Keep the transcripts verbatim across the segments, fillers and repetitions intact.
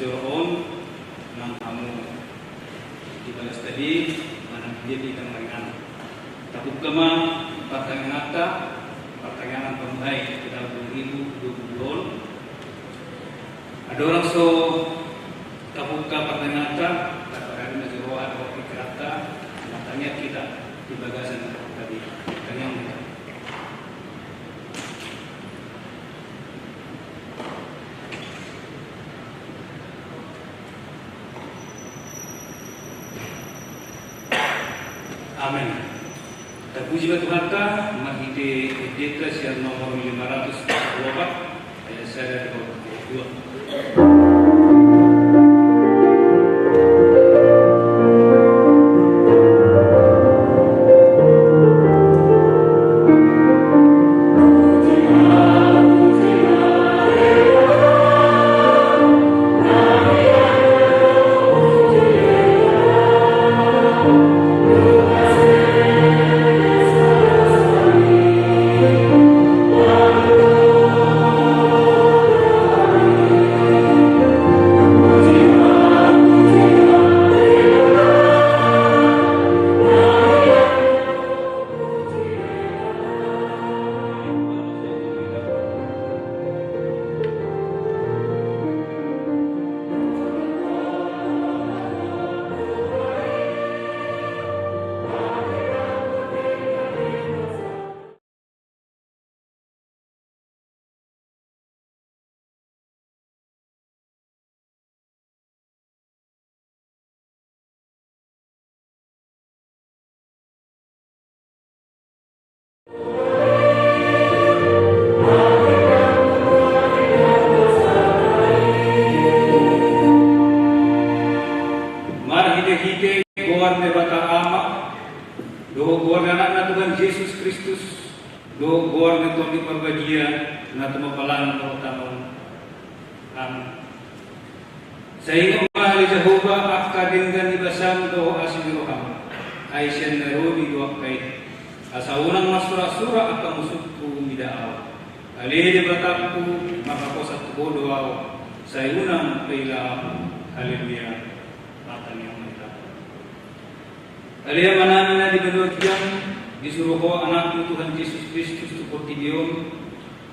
Joro on nang hamu di bagas tabi, manang di dia di tanggaringan. Tabuka ma partangianganta, partangiangan pamuhai di tahun dua ribu dua puluh dua on. Andorang so tabuka partangianganta, taparade ma joro dohot pingkiranta, martangiang hita di bagasan partangiangan. Tangianghon hita. Amen. Tapuji ma Tuhanta, marhite endenta sian nomor lima ratus empat puluh opat, ayat sada dohot dua. Marhitehite goar ni Debata Ama, dohot goar ni Anakna Tuhan Jesus Kristus, dohot goar ni Tondi Parbadia, na tumompa langit dohot tano on. Amen. Sai ingot ma ale Jahowa angka denggan ni basam dohot asi ni roham, ai sian na robi do angka i. Asa unang marsuraksurak angka musungku mida ahu. Ale Debatangku, marhaposan tu Ho do ahu, sai unang paila ahu. Haleluya. Martangiang ma hita. Ale Amanami na di banua ginjang, disuru Ho Anakmu Tuhan Jesus Kristus tu portibi on,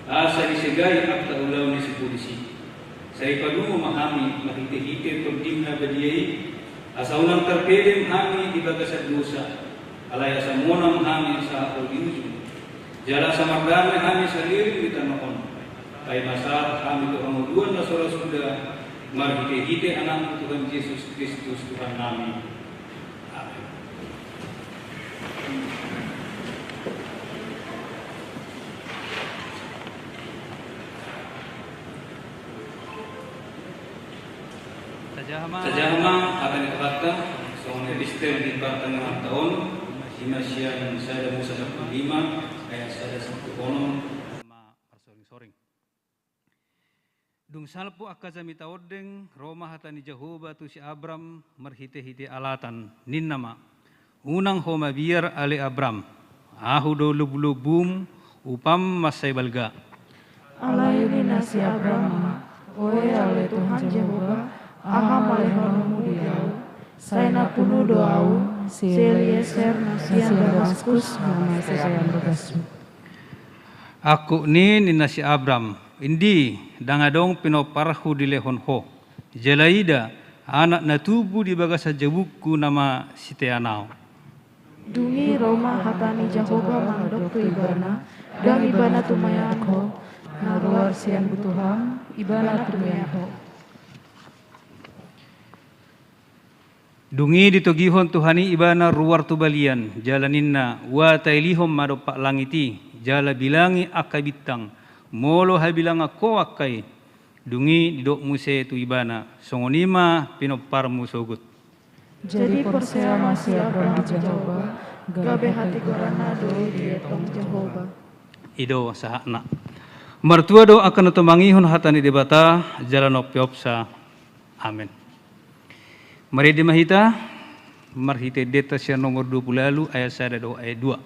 asa disegai angka ulaon ni si polisi. Sai padumo ma hami marhitehite Tondim na badia i, asa unang tarpedem hami di bagasan dosa, alai asa monang hami sahat ro di ujung. Jala asa mardame hami saririm di tano on. Paima sahat hami tu hangoluan na so ra suda, marhitehite Anakmu Tuhan Jesus Kristus Tuhannami. Amen. Tajaha ma. Tajaha ma hata ni Tuhanta, songon epistel di partangianganta on, i ma sian sada Musa sampulu lima, ayat sada sampulu onom. Marsoring-soring. Dung salpu angka jamita ondeng, ro ma hata ni Jahowa tu si Abram marhitehite alatan, ninna ma: Unang ho mabiar ale Abram, Ahu do lombulombum, upam mansai balga. Alai ninna si Abram ma: Oe ale Tuhan Jahowa, aha ma lehononmu di ahu? Sai na punu do ahu, si Elieser na sian Damaskus na mansai sian bagashu. Angkup ni ninna si Abram: Indi, ndang adong pinomparhu dilehon ho. Jala ida, anak na tubu di bagasan jabungku nama sitean ahu. Dung i ro ma hata ni Jahowa mandok tu ibana: Ndang ibana tumean ho, na ruar sian butuham, ibana tumean ho. Dung i ditogihon Tuhan i ibana ruar tu balian, jala ninna: Ua tailihon ma dompak langit i, jala bilangi angka bintang, molo habilangan ho angka i. Dung i didok muse tu ibana: Songon i ma pinomparmu sogot. Jadi porsea ma si Abram di Jahowa, gabe hatigoranna do i dietong Jahowa. I do sahatna. Martua do angka na tumangihon hata ni Debata, jala na umpeopsa. Amen. Marende ma hita, marhite endenta sian nomor dua pulu ualu, ayat sada dohot ayat dua.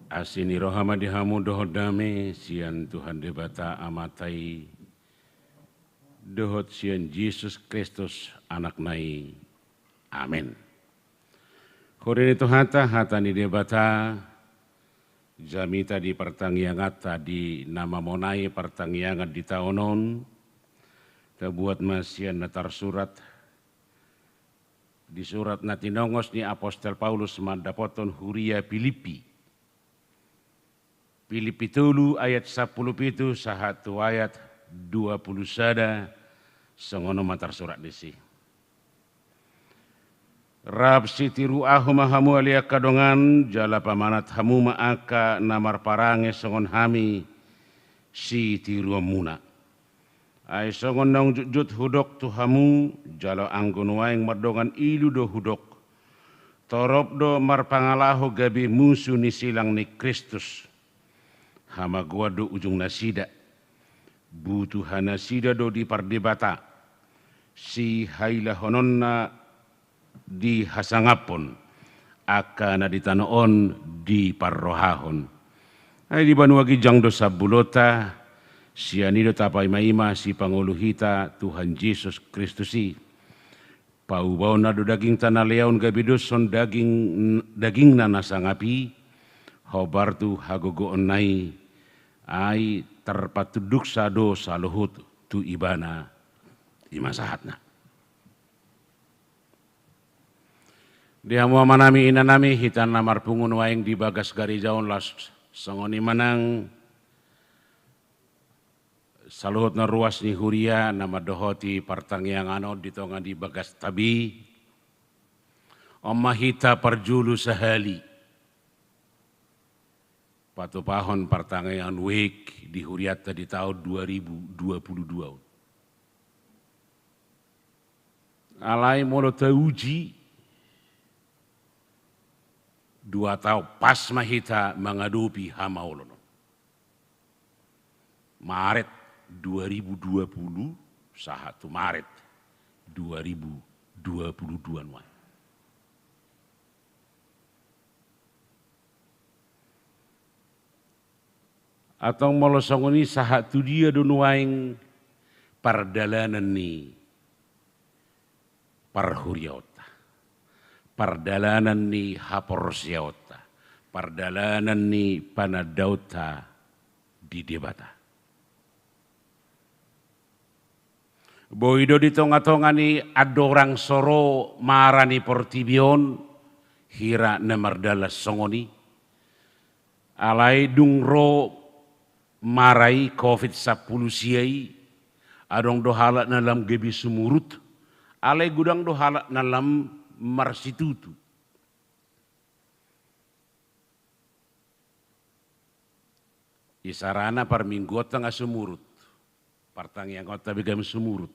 Asi ni roha ma di hamu dohot dame sian Tuhan Debata Amanta i, dohot sian Jesus Kristus Anakna i. Amen. Huria ni Tuhanta, hata ni Debata, jamita di partangianganta di na mamonai partangiangan di taon on, tabuat ma sian na tarsurat di surat na tinongos ni apostel Paulus mandapothon huria Pilippi. Pilippi tolu ayat sampulu pitu sahat tu ayat dua pulu sada, songon on ma tarsurat disi. Rap sitiru ahu ma hamu ale angka dongan, jala pamanat hamu ma angka na marparange songon hami sitiruonmuna. Ai songon naung jotjot hudok tu hamu, jala anggo nuaeng mardongan ilu do hudok, torop do marpangalaho gabe musu ni silang ni Kristus. Hamagoan do ujung nasida. Butuha nasida do dipardebata, sihailahononna dihasangaphon, angka na di tano on diparrohahon. Ai di banua ginjang do sambulonta, sian i do tapaimaima sipangolu hita Tuhan Jesus Kristus i. Paubaonna do dagingta na leaon gabe dos on daging, dagingna na sangap i, hombar tu hagogoonna i, ai tarpatunduksa do saluhut tu ibana. I ma sahatna. Di hamu amanami inanami, hita na marpungu nuaeng di bagas gareja on, laos songon i ma nang saluhut na ruas ni huria na mandohoti partangiangan on di tonga ni bagasta be. On ma hita parjolo sahali patupahon partangiangan wijk di hurianta di taon dua ribu dua pulu dua on. Alai molo tauji, dua taon pas ma hita mangadopi hamaolon on. Maret dua ribu dua pulu sahat tu Maret dua ribu dua pulu dua nuaeng. Antong molo songon i, sahat tu dia do nuaeng pardalanan ni parhuriaonta, pardalanan ni haporseaonta, pardalanan ni panandaonta di Debata? Boi do di tongatonga ni andorang so ro mara ni portibi on hira na mardalan songon i. Alai dung ro mara i, covid sampulu sia i, adong do halak na lam gabe sumurut, alai godang do halak na lam marsitutu. Isarana parmingguonta nga sumurut, partangiangonta be gabe sumurut.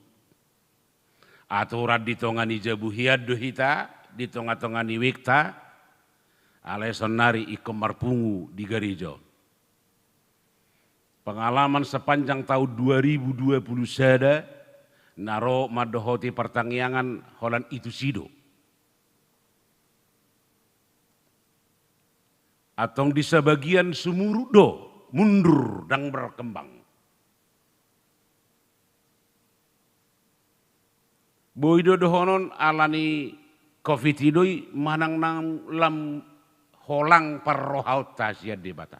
Aturan di tonga ni jabu hian do hita, di tongatonga ni wijkta, alai saonari ingkon marpungu di gareja on. Pengalaman sepanjang tahun dua ribu dua puluh sada na ro mandohoti partangiangan holan i tusi do. Antong di sabagian sumurut do, mundur, ndang berkembang. Boi do dohonon ala ni covid i do i manang na lam holang parrohaonta sian Debata.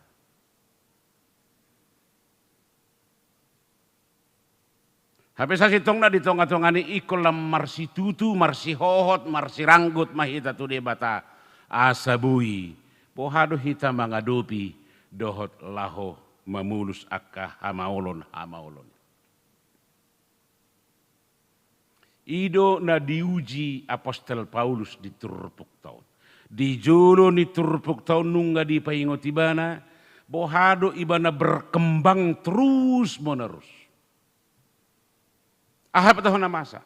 Hape sasintongna di tongatonga ni i ingkon lam marsitutu, marsihohot, marsiranggut ma hita tu Debata, asa boi boha do hita mangadopi dohot laho mamolus angka hamaolon-hamaolon. I do na diuji apostel Paulus di turpukta on. Di jolo ni turpukta on nunga dipaingot ibana, boha do ibana berkembang terus menerus. Aha patahona masa?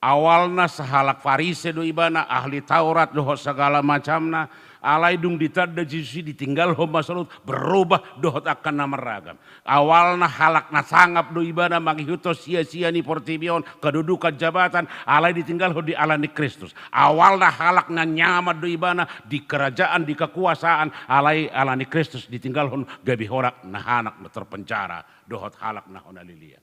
Awalna sahalak Farise do ibana, ahli Taurat dohot sagala macamna, alai dung ditanda Jesus i ditinggalhon ma saluhut, berubah dohot angka na marragam. Awalna halak na sangap do ibana mangihuthon sia-sia ni portibi on, kedudukan, jabatan, alai ditinggalhon dialani Kristus. Awalna halak na nyaman do ibana di kerajaan, di kekuasaan, alai alani Kristus ditinggalhon gabe halak na, halak na terpenjara, dohot halak na hona lelean.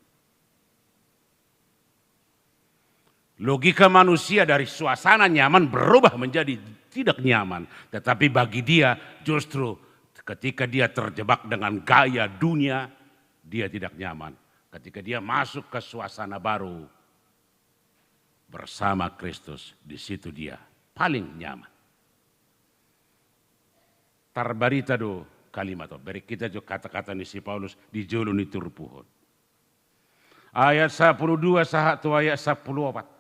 Logika manusia dari suasana nyaman berubah menjadi tidak nyaman. Tetapi bagi dia justru ketika dia terjebak dengan gaya dunia, dia tidak nyaman. Ketika dia masuk ke suasana baru bersama Kristus, di situ dia paling nyaman. Tarbarita do kalimat on. Bereng hita jo kata-kata ni si Paulus di jolo ni turpuk on. Ayat sampulu dua sahat tu ayat sampulu opat.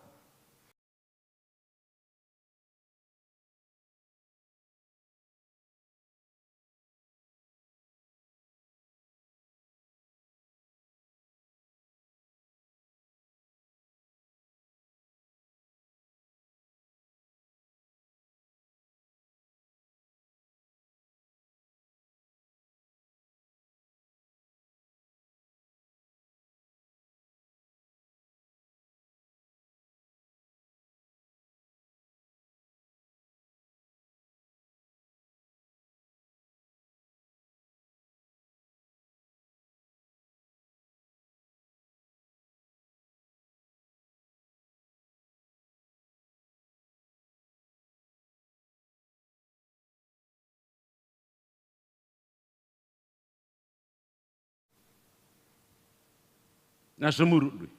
Na sumurut do i.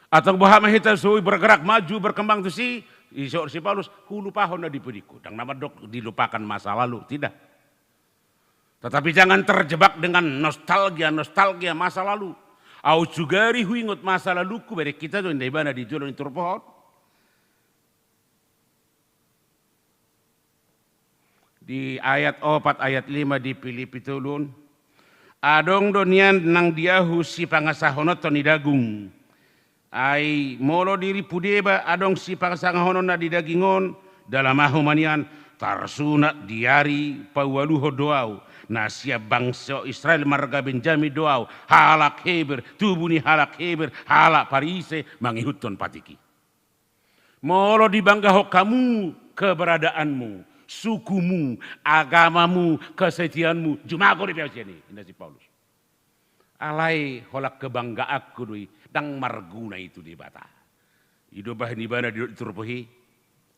Antong boha ma hita so boi bergerak maju, berkembang tusi, disodot si Paulus, hulupahon na di pudingku. Ndang na mandok dilupakan masa lalu, tidak. Tetapi jangan terjebak dengan nostalgia, nostalgia masa lalu. Au sugari huingot masa lalungku, bereng hita jo, ninna ibana di jolo ni turpuk on. Di ayat opat, ayat lima di Pilipi tolu on. Adong do nian nang di ahu sipangasahononhon ni dagung. Ai molo dirimpu deba adong sipangasahononhon na di daging on, dalam ahu ma nian, tarsunat di ari paualuhon do ahu, na sian bangso Israel marga Benjamin do ahu, halak Heber, tubu ni halak Heber, halak Parise, mangihuthon patik i. Molo dibanggahon hamu keberadaanmu, sukumu, agamamu, kesetiaanmu, jumago dope ahu sian i, ninna si Paulus. Alai holan kebanggaanku do i, ndang marguna i tu Debata. I do bahen ibana didok di turpuk i,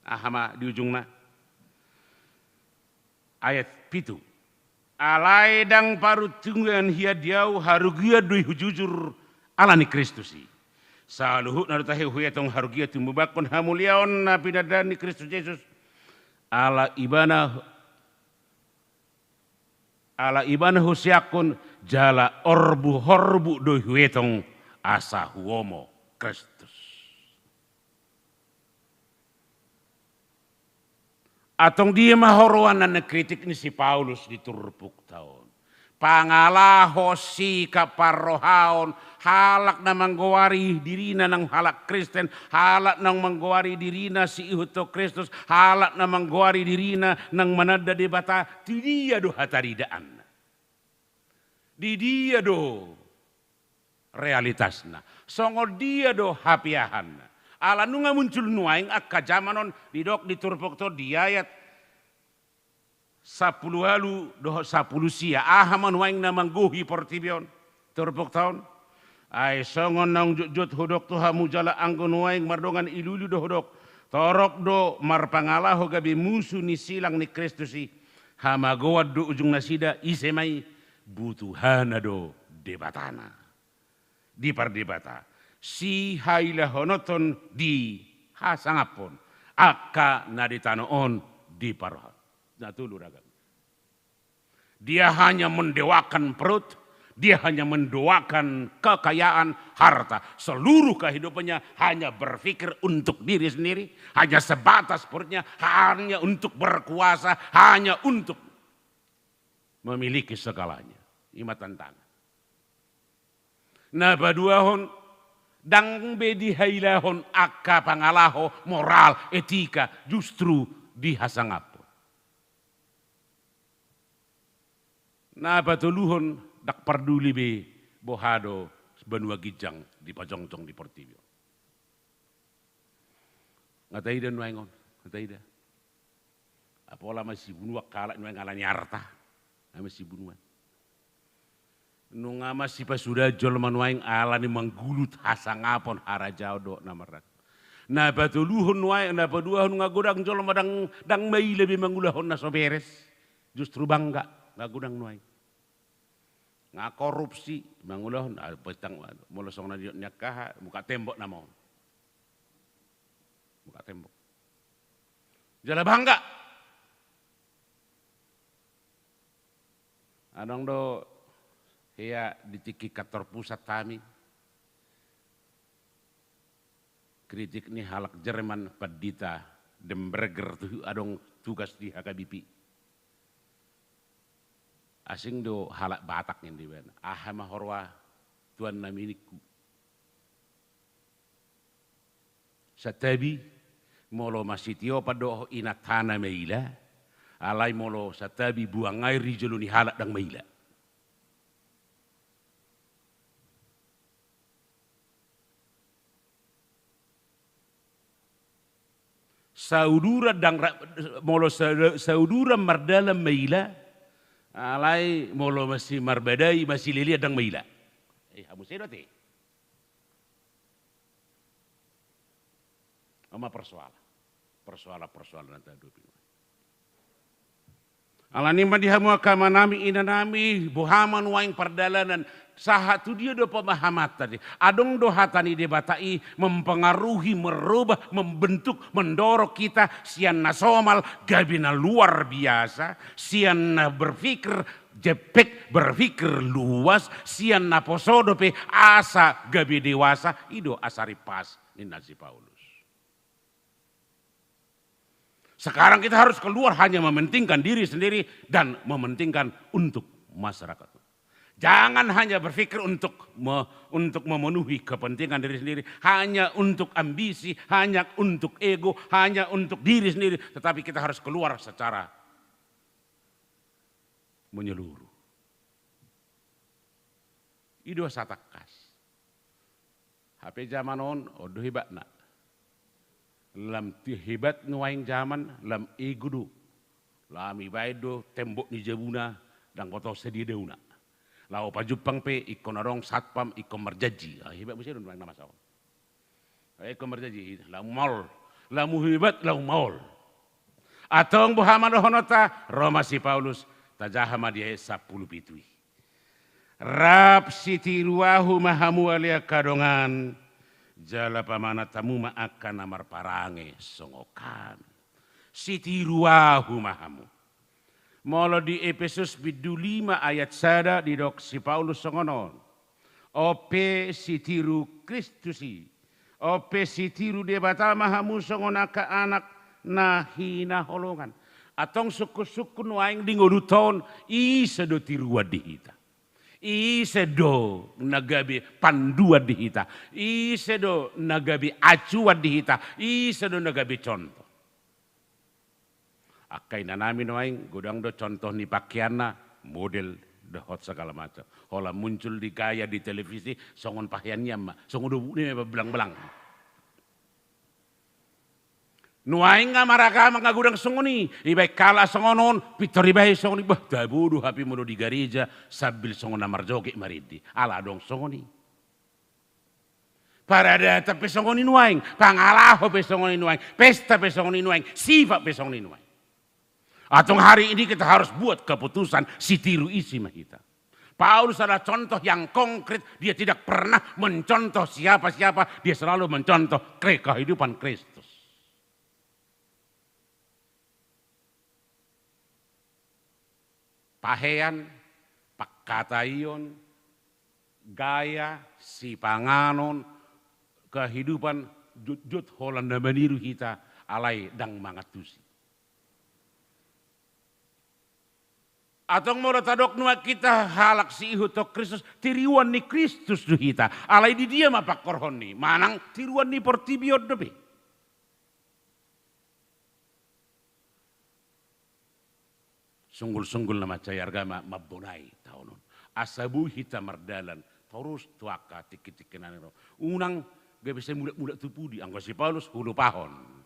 aha ma di ujungna? Ayat pitu. Alai ndang paruntungan hian di ahu, harugian do i hujujur ala ni Kristus i. Saluhutna do tahe huetong harugian tumbabakkon hamuliaon na pinandaan ni Kristus Jesus. Ala ibana, ala ibana huseakkon jala horbu-horbu do i huetong asa huomo Kristus. Antong dia ma huroha na nangkritik ni si Paulus di turpukta on? Pangalaho, sikap, parrohaon halak na manggoari dirina nang halak Kristen, halak na manggoari dirina siihuthon Kristus, halak na manggoari dirina nang mananda Debata, tu dia do hataridaanna? Di dia do realitasna? Songon dia do hapeahanna? Ala nunga muncul nuaeng angka jaman on, didok di turpukta on di ayat sampulu ualu dohot sampulu sia, aha ma nuaeng na manggohi portibi on, turpukta on? Ai songon naung jotjot hudok tu hamu jala anggo nuaeng mardongan iluilu do hudok, torop do marpangalaho gabe musu ni silang ni Kristus i. Hamagoan do ujung nasida, ise ma i? Butuhana do Debatana. Dipardebata, sihailahononhon di hasangaphon, angka na di tano on diparrohahon. Na tolu ragam. Dia hanya mendewakan perut, dia hanya mendewakan kekayaan, harta. Seluruh kehidupannya hanya berpikir untuk diri sendiri, hanya sebatas perutnya, hanya untuk berkuasa, hanya untuk memiliki segalanya. I ma tantangan. Na paduahon, Ndang be dihailahon angka pangalaho moral, etika, justru dihasangaphon. Na patoluhon, ndang parduli be boha do banua ginjang dipajongjong di portibi on. Nga taida nuaeng on, nga taida. Apala masibunuan halak nuaeng ala ni arta. Nga masibunuan. Nunga masipasuda jolma nuaeng ala ni manggulut hasangapon harajaon dohot na marragam. Na patoluhon nuaeng, na paduahon, nga godang jolma ndang, ndang maila be mangulahon na so beres. Justru bangga, nga godang nuaeng. Nga korupsi, mangulahon, ah, petang, molo songon na didok ni angka aha, muka tembok nama on. Muka tembok. Jala bangga. Adong do hea di tingki kantor pusat hami, kritik ni halak Jerman, Pandita Demberger tu adong tugas di H K B P. Asing do halak Batak, ninna ibana. Aha ma ho roa, tuan nami, ningku. Santabi, molo masitiopan do ho, inantana maila, alai molo santabi buang air di jolo ni halak, ndang maila. Sauduran ndang ra-, molo sa-, sauduran mardalan maila, alai molo masi marbadai, masilelean, ndang maila. Eh, hamu sedo te. On ma persoalan. Persoalan, persoalan na tahadopi. Alani ma di hamu angka amanami, inanami, boha ma nuaeng pardalanan, sahat tu dia do pemahamanta di. Adong do hata ni Debata i mempengaruhi, merubah, membentuk, mendorong kita sian na somal gabe na luar biasa, sian na berpikir jepek, berpikir luas, sian na poso dope asa gabe dewasa, i do asa ripas, ninna si Paulus. Sekarang kita harus keluar hanya mementingkan diri sendiri dan mementingkan untuk masyarakat. Jangan hanya berpikir untuk me-, untuk memenuhi kepentingan diri sendiri, hanya untuk ambisi, hanya untuk ego, hanya untuk diri sendiri, tetapi kita harus keluar secara menyeluruh. I do asa tangkas. Hape jaman on, on do hebatna. Lam ti-, hebat nuaeng jaman, lam ego do. Lam ibaen do tembok ni jabuna, ndang boto sadia dauna. Laho pajumpang pe, ingkon adong satpam, ingkon marjanji. Ah, hebat muse do nuaeng na masa on. Ingkon marjanji, lam maol. Lam hebat, lam maol. Antong boha ma dohononta, ro ma si Paulus, tajaha ma di ayat sampulu pitu i. Rap sitiru ahu ma hamu ale angka dongan, jala pamanat hamu ma angka na marparange songon hami. Sitiru ahu ma hamu. Molo di Epesus bindu lima ayat sada didok si Paulus songon on. On pe sitiru Kristus i. On pe sitiru Debata ma hamu songon angka anak na hinaholongan. Antong sungkun-sungkun nuaeng di ngolunta on, ise do tiruan di hita? Ise do na gabe panduan di hita? Ise do na gabe acuan di hita? Ise do na gabe contoh? Angka inanami nuaeng, godang do contoh ni pakeanna, model dohot segala macam. Holan muncul di gaya di televisi, songon pahean ni ama, songon dobuk ni ma belang-belang. Nuaeng nga maragama nga godang songon i, ibaen halak songon on, pintor ibaen songon i, bah, tabo do hape molo di gareja, sambil songon na marjoget marende. Ala adong songon i. Paradatan pe songon i nuaeng, pangalaho pe songon i nuaeng, pesta pe songon i nuaeng, sifat pe songon i nuaeng. Antong hari ini kita harus buat keputusan, sitiru ise ma hita. Paulus adalah contoh yang konkret, dia tidak pernah mencontoh siapa-siapa, dia selalu mencontoh ke-, kehidupan Kristus. Pahean, pangkataion, gaya, sipanganon, kehidupan, jotjot holan na maniru hita, alai ndang mangantusi. Antong molo tadok nuaeng hita halak siihuthon Kristus, tiruan ni Kristus do hita. Alai di dia ma pangkorhon ni, manang tiruan ni portibi on dope. Sunggul-sunggul na mansai arga ma, mambonai taon on. Asa boi hita mardalan torus tu angka tingki-tingki na naeng ro. Unang gabe sai mulak-mulak tu pudi, anggo si Paulus hulupahon.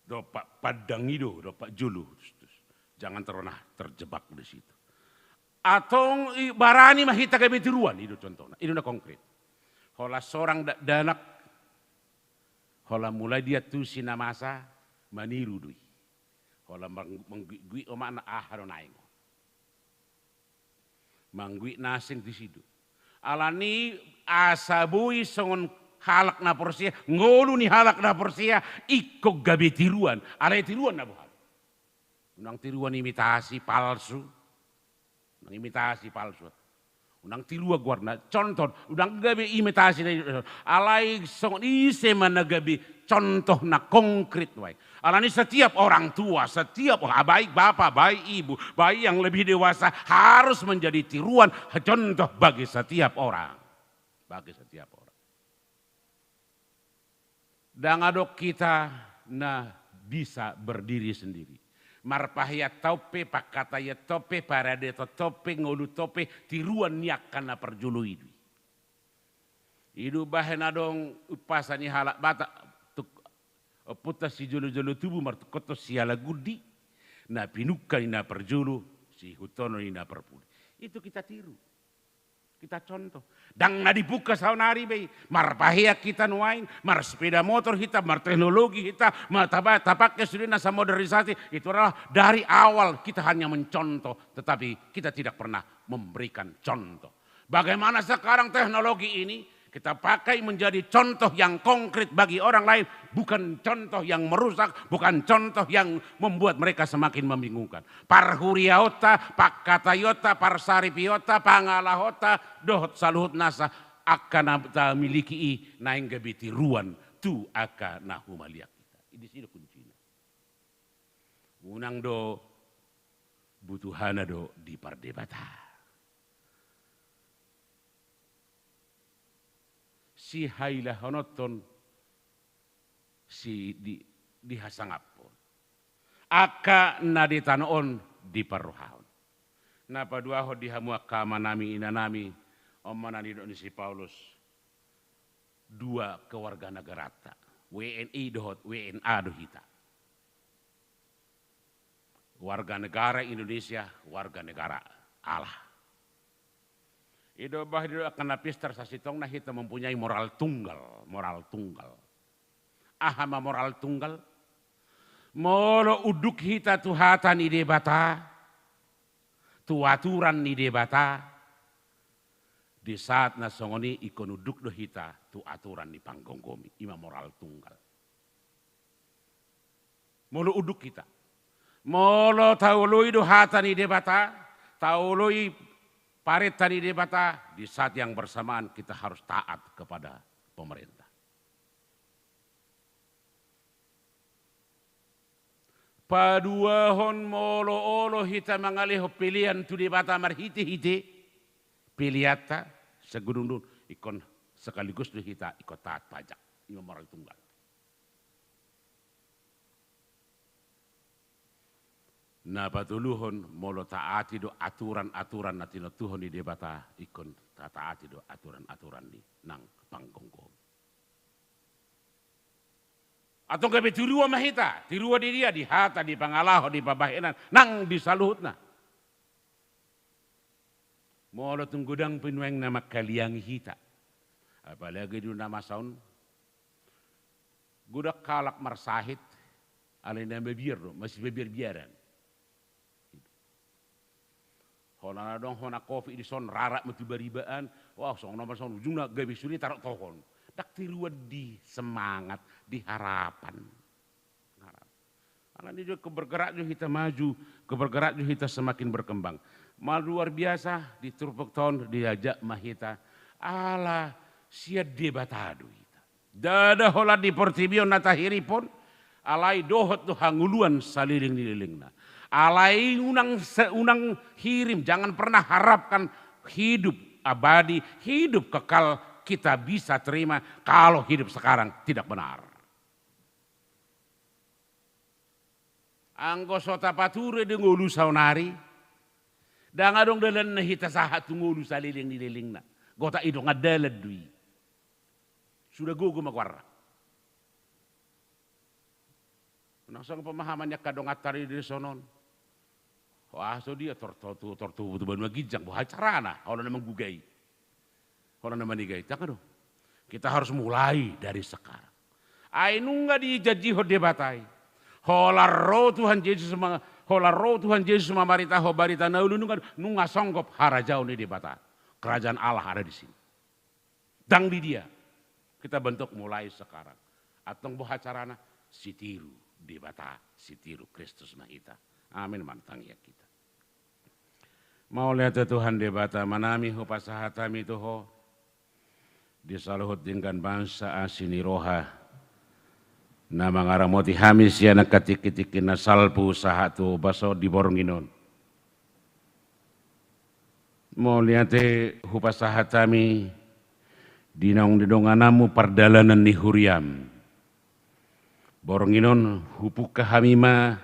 Dompak pandang i do, dompak jolo. Jangan terona terjebak di situ. Antong i, barani ma hita gabe tiruan, i do contohna. I do na konkret. Holan sorang dakdanak, holan mulai diantusi na masa, maniru do i. Holan mang-, mangguik-guik omakna, aha do naeng on. Mangguik na asing disi do. Alani asa boi songon halak na porsea, ngolu ni halak na porsea, ingkon gabe tiruan. Alai tiruan na boha? Unang tiruan imitasi palsu. Unang imitasi palsu. Unang tiruan goarna, contoh, unang gabe imitasi na, alai songon ise ma na gabe contoh na konkret nuaeng. Alani setiap orang tua, setiap, ah, baik bapak, baik ibu, baik yang lebih dewasa harus menjadi tiruan, contoh bagi setiap orang. Bagi setiap orang. Ndang adong hita na bisa berdiri sendiri. Marpahean on pe, pangkataion on pe, parade on pe, ngolu on pe, tiruan ni angka na parjolo i do i. I do bahen adong umpasa ni halak Batak, tuk-, ompunta sijolo-jolo tubu martungkothon siala gundi, na pinungka ni na parjolo, sihuthon ni na parpudi. Itu kita tiru. Kita contoh. Ndang na dipungka saonari be i. Marpahean hita nuaeng, marsepeda motor hita, marteknologi hita, ma-, tapa-, tapake sude na samodernisasi, itu adalah dari awal kita hanya mencontoh, tetapi kita tidak pernah memberikan contoh. Bagaimana sekarang teknologi ini kita pakai menjadi contoh yang konkret bagi orang lain, bukan contoh yang merusak, bukan contoh yang membuat mereka semakin membingungkan. Parhuriaonta, pangkataionta, parsaripeonta, pangalahonta, dohot saluhut nasa angka na tamiliki i naeng gabe tiruan tu angka na humaliang hita. I disi do kuncina. Unang do butuhana do dipardebata. Sihailahononhon, si di, dihasangaphon. Angka na di tano on diparrohahon. Na paduahon di hamu angka amanami inanami, on ma na nidok ni si Paulus, dua kewarganegaranta, W N I dohot W N A do hita. Warga negara Indonesia, warga negara Allah. I do bah di angka na pistar sasintongna hita mempunyai moral tunggal, moral tunggal. Aha ma moral tunggal? Molo unduk hita tu hata ni Debata, tu aturan ni Debata, di saat na songon i ingkon unduk do hita tu aturan ni panggomgomi, i ma moral tunggal. Molo unduk hita. Molo taoloi do hata ni Debata, taoloi parenta ni Debata, di saat yang bersamaan kita harus taat kepada pemerintah. Paduahon, molo olo hita mangalehon pelean tu Debata marhitehite peleanta, sagudung do ingkon sekaligus do hita ingkon taat pajak. I ma moral tunggal. Na patoluhon, molo taati do aturan-aturan na tinontuhon ni Debata, ingkon tataati do aturan-aturan ni nang panggomgomi. Antong gabe tiruan ma hita, tiruan di dia, di hata, di pangalaho, di pambahenan, nang di saluhutna. Molo tung godang pe nuaeng na mangkaliangi hita, apalagi di na masa on, godang halak marsahit, alai na mabiar do, masipabiar-biaran. Holan adong hona covid dison, rarat ma tu baribaan, wah, songon na ma songon, ujungna gabe sude tarok tohon. Ndang tiruan di semangat, di harapan. Alani i do ingkon bergerak do hita maju, ingkon bergerak do hita semakin berkembang. Ma luar biasa, di turpuk on diajak ma hita, ala sian Debata do hita. Ndada holan di portibi on na tahirip on, alai dohot do hangoluan saleleng ni lelengna. Alai unang se-, unang hirim, jangan pernah harapkan hidup abadi, hidup kekal kita bisa terima kalau hidup sekarang tidak benar. Anggo so tapature do ngolu saonari, ndang adong dalanna hita sahat tu ngolu saleleng ni lelengna. Gota i dongan dalan do i. Suda gogo ma goarna. Nang songon pemahaman ni angka donganta di dison on. Ho aha so dia tor-, tor-, tor-, tu, tu banua ginjang, boha carana, holan na manggugai. Holan na manigai, ndang adong. Kita harus mulai dari sekarang. Ai nunga dijanjihon Debata i. Holan ro Tuhan Jesus ma-, holan ro Tuhan Jesus mamaritahon barita na uli nunga, nunga songgop harajaon ni Debata. Kerajaan Allah ada di sini. Ndang di dia. Kita bentuk mulai sekarang. Antong boha carana? Sitiru Debata, sitiru Kristus ma hita. Amin. Martangiang hita. Mauliate Tuhan Debata, manami hupasahat hami tu Ho di saluhut denggan bangsa asi ni roha na mangaramoti hami sian angka tingki-tingki na salpu sahat tu baso di borngin on. Mauliate hupasahat hami di naung nidongananmu pardalanan ni huriam. Borngin on hupungka hami ma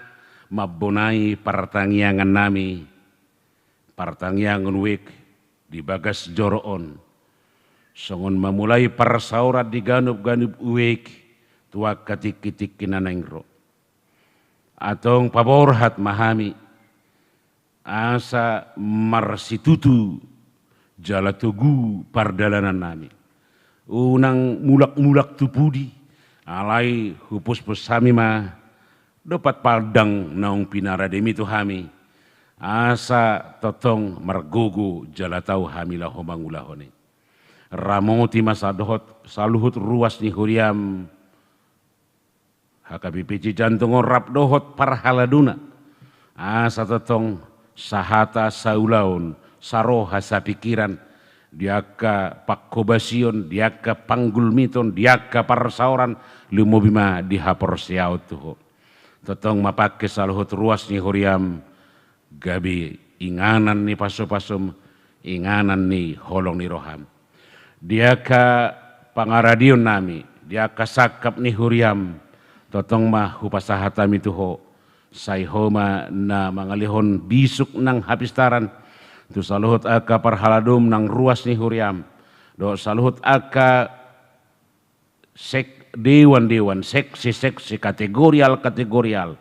mambonai partangiangannami, partangiangan wijk di bagas joro on. Songon mamulai parsaoran di ganup-ganup wijk tu angka tingki-tingki na naeng ro. Antong paborhat ma hami, asa marsitutu jala togu pardalanannami. Unang mulak-mulak tu pudi, alai hupuspus hami ma dompak pandang naung pinarademi tu hami, asa tongtong margogo jala tau hami laho mangulahon i. Ramoti ma sa dohot saluhut ruas ni huriam, H K B P Cijantung on rap dohot parhaladona, asa tongtong sahata saulaon, saroha sapikiran, di angka panghobasion, di angka panggulmiton, di angka parsaoran, lumobi ma di haporseaon tu Ho. Tongtong ma pangke saluhut ruas ni huriam, gabe inganan ni pasu-pasum, inganan ni holong ni roham. Di angka pangaradeonnami, di angka sangkap ni huriam, tongtong ma hupasahat hami tu Ho, sai Ho ma na mangalehon bisuk nang hapistaran, tu saluhut angka parhaladom nang ruas ni huriam, dohot saluhut angka sek-, dewan-dewan, seksi-seksi, kategorial-kategorial,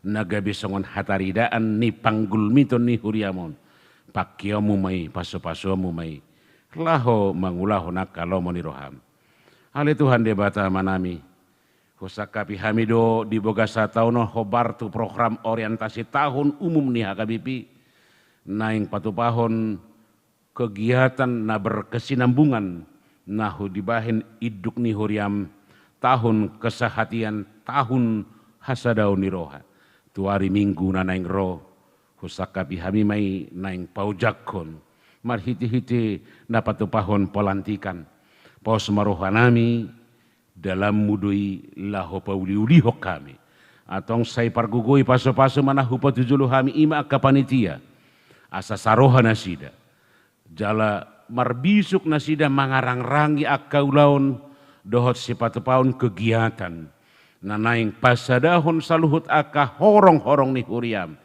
na gabe songon hataridaan ni panggulmiton ni huriam on. Pangkeonmu ma i, pasu-pasuonmu ma i, laho mangulahon angka lomo ni roham. Ale Tuhan Debata Amanami, husangkapi hami do di bagasan taon on hombar tu program orientasi tahun umum ni H K B P, naeng patupahon kegiatan na berkesinambungan na dibahen induk ni huriam, tahun kesehatian, tahun hasadaon ni roha. Tu ari Minggu na naeng ro, husangkapi hami ma i naeng paojakhon marhite-hite na patupahon pelantikan. Pos ma rohanami, dalanmu do i laho pauli-ulihon hami. Antong sai pargogoi pasu-pasu ma na hupatujolo hami, i ma angka panitia, asa saroha nasida jala marbisuk nasida mangarangrangi angka ulaon dohot sipatupaon kegiatan na naeng pasadahon saluhut angka horong-horong ni huriam,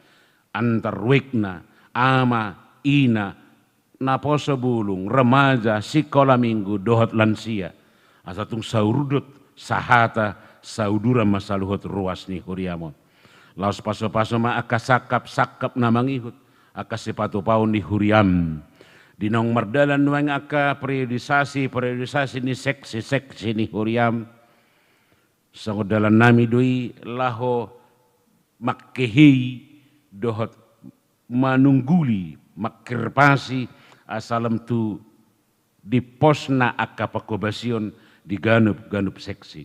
antar wijk na, ama, ina, naposo bulung, remaja, sikola minggu, dohot lansia. Asa tung saurdot, sahata, sauduran ma saluhut ruas ni huriam on. Laos pasu-pasu ma angka sangkap-sangkap na mangihut, angka sipatupaon ni huriam. Di naung mardalan nuaeng angka periodisasi-periodisasi ni seksi-seksi ni huriam. Songon dalannami do i laho mangkehei dohot manungguli, mangkirpasi, asa lam tu dimposna angka panghobasion di ganup-ganup seksi.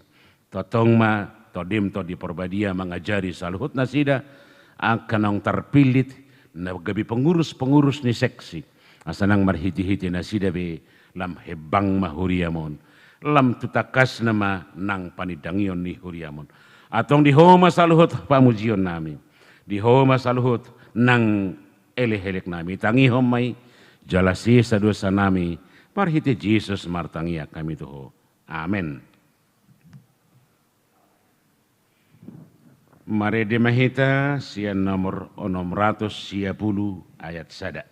Tongtong ma Tondim Tondi Parbadia mangajari saluhut nasida, angka naung tarpillit, na gabe pengurus-pengurus ni seksi. Asa nang marhite-hite nasida be lam hembang ma huriam on. Lam tu tangkasna ma nang panindangion ni huriam on. Antong di Ho ma saluhut pamujionnami. Di Ho ma saluhut nang elek-elek nami, tangihon ma i, jala sesa dosa nami, marhite Jesus martangiang hami tu Ho. Amen. Marende ma hita sian nomor onom ratus sia pulu ayat sada.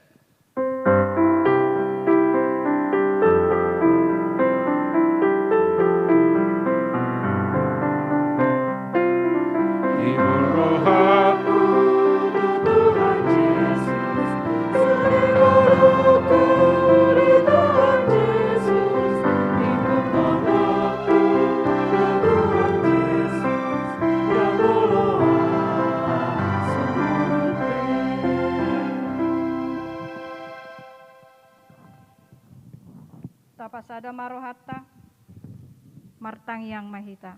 Tapasada ma rohanta, martangiang ma hita.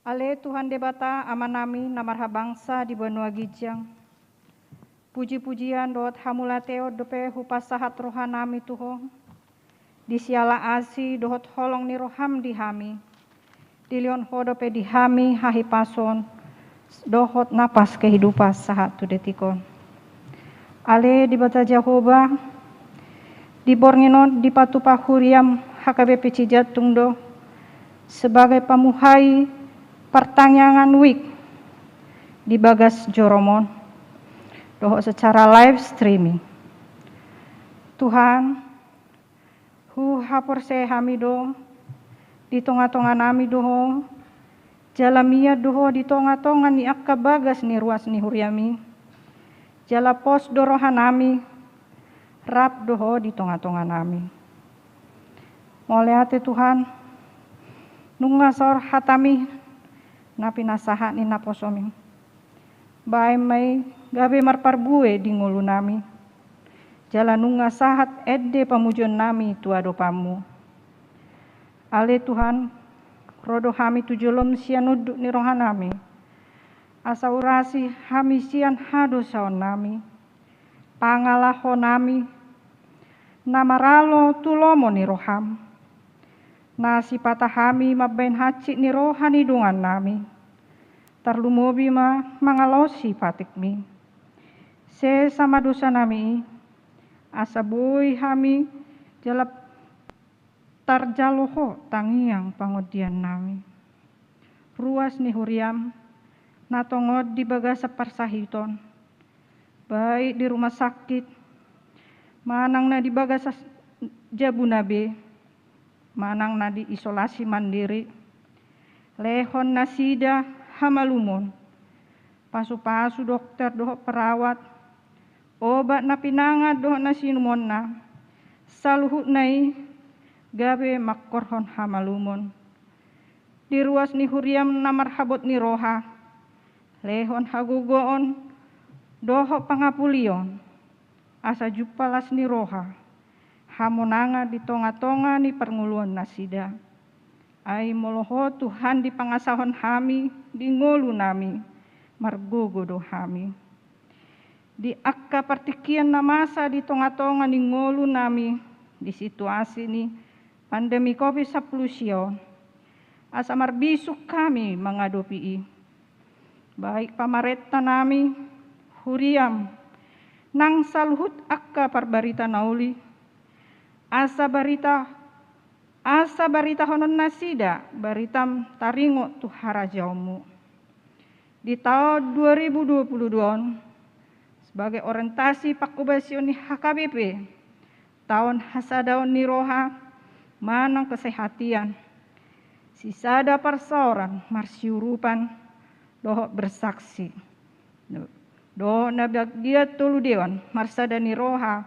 Ale Tuhan Debata, Amanami na marhabangsa di banua ginjang, puji-pujian dohot hamauliateon dope hupasahat rohanami tu Ho, di siala asi dohot holong ni roham di hami, dilehon Ho dope di hami hahipason dohot napas kehidupan sahat tu detik on. Ale Debata Jahowa, di borngin on dipatupa huriam H K B P Cijantung do sebagai pamuhai partangiangan wijk di bagas jorom on dohot secara live streaming. Tuhan, huhaporseai hami do, di tonga-tonganami do Ho, jala mian do Ho di tonga-tonga ni angka bagas ni ruas ni huriam i, jala pos do rohanami, rap do Ho di tonga-tonganami. Mauliate Tuhan, nunga saor hatami na pinasahat ni naposomi. Baen ma i gabe marparbue di ngolunami, jala nunga sahat ende pamujionnami tu adopanmu. Ale Tuhan, ro do hami tu jolom sian unduk ni rohanami, asa urasi hami sian hadosaonnami, pangalahonami, na maralo tu lomo ni roham, na sipata hami mambaen hansit ni roha ni dongannami, tarlumobi ma mangalaosi patikmi. Sesa ma dosanami i, asa boi hami jala tarjalo Ho tangiang pangondiannami. Ruas ni huriam, na tongon di bagasan parsahiton, baik di rumah sakit, manang na di bagasan jabuna be, manang na di isolasi mandiri, lehon nasida hamalumon, pasu-pasu dokter dohot perawat, obat na pinangan dohot na siinumonna, saluhutna i gabe mangkorhon hamalumon. Di ruas ni huriam na marhabot ni roha, lehon hagogoon dohot pangapulion, asa jumpa las ni roha, hamonangan di tonga-tonga ni parngoluonnasida. Ai molo Ho Tuhan dipangasahon hami di ngolunami, margogo do hami. Di angka partingkian na masa di tonga-tonga ni ngolunami, di situasi ni pandemi covid sampulu sia on, asa marbisuk hami mangadopi i. Baik pamarentanami, huriam, nang saluhut angka parbarita na uli, asa barita, asa baritahononnasida baritam taringot tu harajaonmu. Di taon dua ribu dua puluh dua on, sebagai orientasi pangkobasion ni H K B P, taon hasadaon ni roha manang kesehatian, sisada parsaoran marsiurupan dohot bersaksi, dohot na bagian tolu dewan marsada ni roha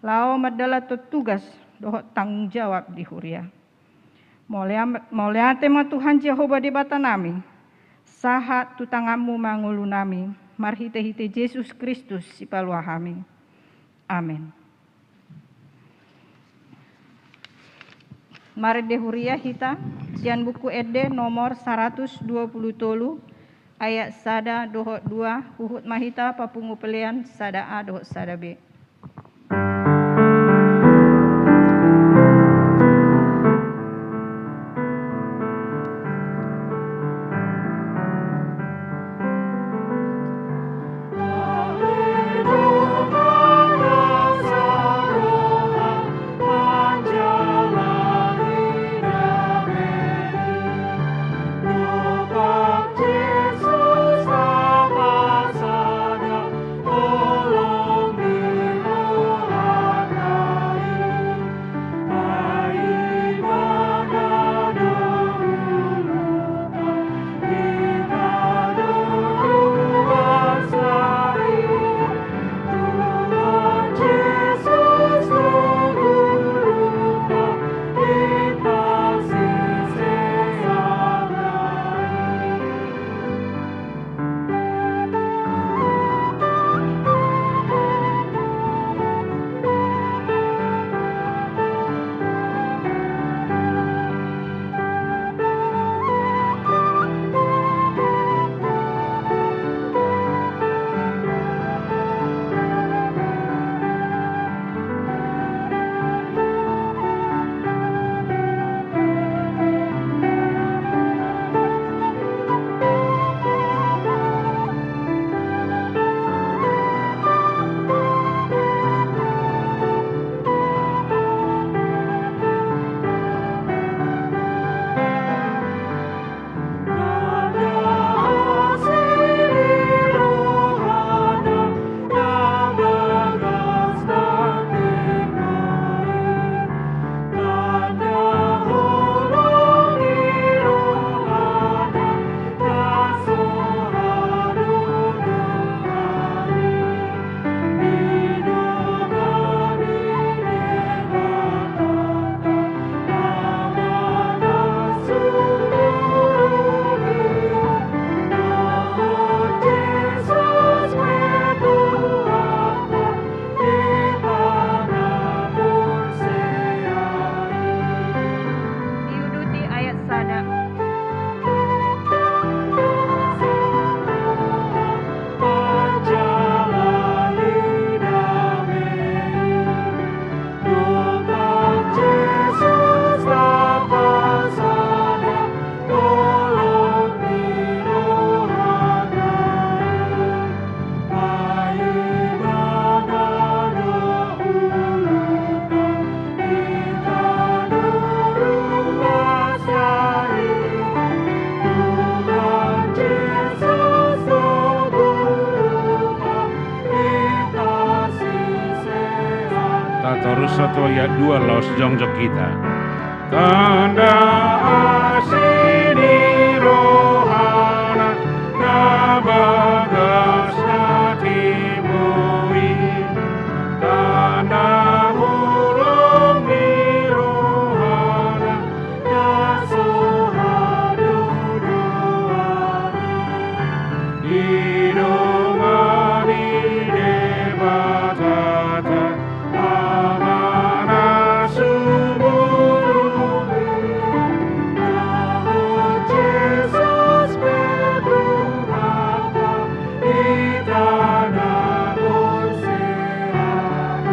laho mandalanhon tugas dohot tanggung jawab di huria. Mauliate ma Tuhan Jahowa Debatanami, sahat tu tanganmu ma ngolunami, marhite-hite Jesus Kristus Sipalua hami. Amen. Marende huria hita sian Buku Ende nomor saratus dua pulu tolu, ayat sada dohot dua, huhut ma hita papungu pelean sada A dohot sada B. Sahat tu ayat dua laos jongjong hita. Tanda asi ni rohana na bagas na timo i, tanda holong ni rohana na so hadodoan i, didongani Debata Ama na sumurung i, dohot Jesus pe Tuhanta, hita na porsea i.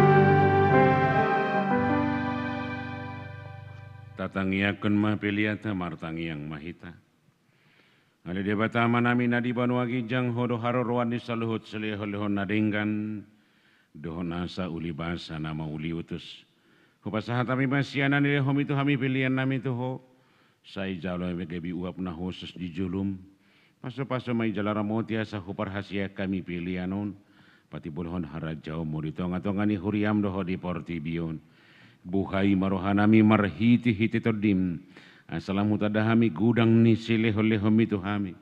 Tatangiangkon ma peleanta, martangiang ma hita. Ale Debata Amanami na di banua ginjang, Ho do haroroan ni saluhut silehonlehon na denggan dohot nasa ulibasa na mauliutus. Hupasahat hami ma sian na nilehomi tu hami peleannami tu Ho. Sai jalo hami gabe uap na hushus di jolom. Pasupasu ma i jala ramoti asa huparhaseang hami pelean on, patimbulhon harajaonmu di tongatonga ni huriam dohot di portibi on. Buhai ma rohanami marhitehite Tondim, asa lam hutanda hami godang ni silehonlehonmi tu hami,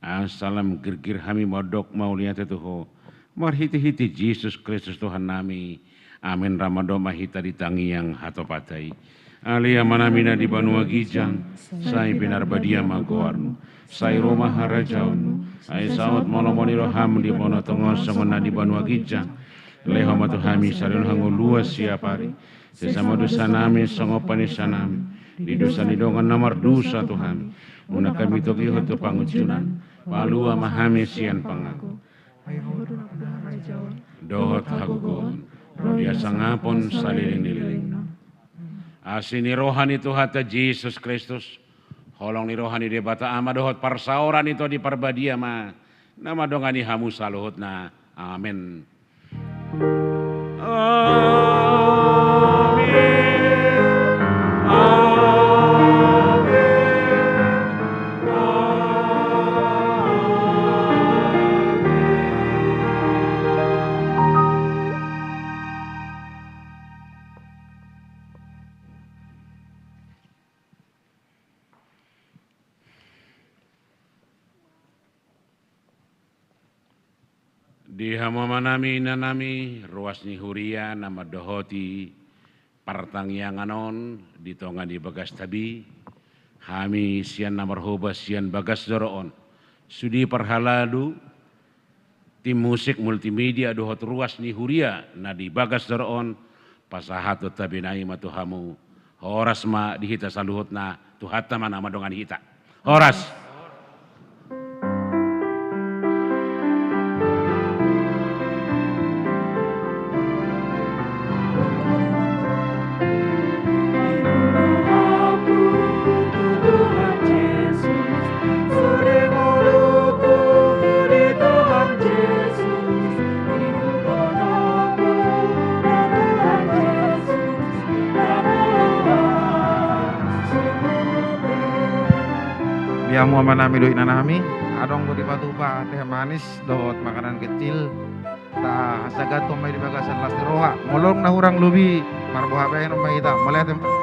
asa lam girgir hami mandok mauliate tu Ho, marhitehite Jesus Kristus Tuhannami. Amen. Ra mandok ma hita di tangiang hatopanta i. Ale Amanami na di banua ginjang, sai pinarbadia ma goarmu. Sai ro ma harajaonmu. Sai saut ma lomo ni roham di banua tonga on songon na di banua ginjang. Lehon ma tu hami sadari on hangoluan siapari. Sesa ma dosanami songon panesanami di dosa ni dongan na mardosa tu hami. Unang hami togihon tu pangunjunan. Palua ma hami sian pangago. Ai Ho do nampuna harajaon dohot hagogoon dohot hasangapon saleleng ni lelengna. Asi ni roha ni Tuhanta Jesus Kristus, holong ni roha ni Debata Ama dohot parsaoran ni Tondi Parbadia ma na mandongani hamu saluhutna. Amen. Amen. Amen. Amen. Di hamu amanami, inanami, ruas ni huria na mandohoti partangiangan on di tonga ni bagasta be, hami sian na marhobas sian bagas joro on, sude parhalado, tim musik multimedia dohot ruas ni huria na di bagas joro on, pasahathon tabena i ma tu hamu. Horas ma di hita saluhutna, Tuhanta ma na mandongani hita. Horas. Di hamu amanami dohot inanami, adong do dipatupa teh manis dohot makanan kecil. Tahasahathon ma i di bagasan las ni roha. Molo na hurang lobi, marboha bahenon ma hita. Mauliate.